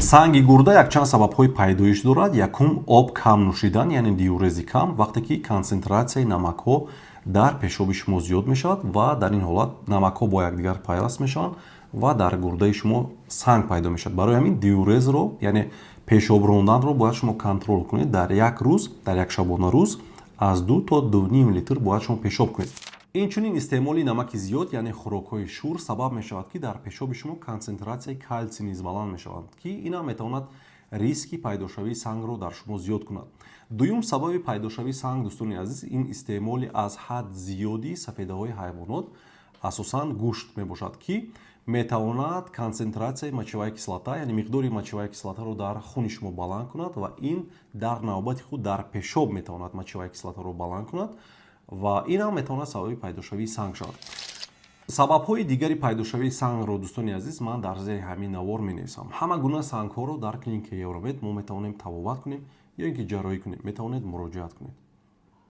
Санги гурда якчанд сабабҳои пайдоиш дорад. Якум, об кам нӯшидан, яъне диурези кам, вақте ки консентратсияи намакҳо дар пешоби шумо зиёд мешавад ва дар ин ҳолат намакҳо бо якдигар пайваст мешаванд ва дар гурдаи шумо санг пайдо мешавад. Барои ҳамин диурезро, яъне пешоб ронданро, бояд шумо контрол кунед. Дар як рӯз, дар як шабона рӯз аз 2 то 2,5 литр бояд шумо пешоб кунед. Инчунин истеъмоли намаки зиёд, яъне хӯрокҳои шӯр, сабаб мешавад, ки дар пешоби шумо консентратсияи калсий низ баланд мешавад, ки ин ҳам метавонад риски пайдошавии сангро дар шумо зиёд кунад. Дуюм сабаби пайдошавии санг, дӯстони азиз, ин истеъмоли аз ҳад зиёди сафедаҳои ҳайвонот, асосан гӯшт мебошад, ки метавонад консентратсияи мочевая кислота, яъне миқдори мочевая кислотаро дар хуни шумо баланд кунад ва ин дар навбати худ дар пешоб метавонад мочевая кислотаро баланд кунад ва ин ҳам метавонад сабаби пайдошавии санг шавад. Сабабҳои дигари пайдошавии сангро, дӯстони азиз, ман дар зери ҳамин навор менависам. Ҳама гуна сангҳоро дар клиникаи Евромед мо метавонем табобат кунем ё ин ки ҷарроҳӣ кунем. Метавонед муроҷиат кунед.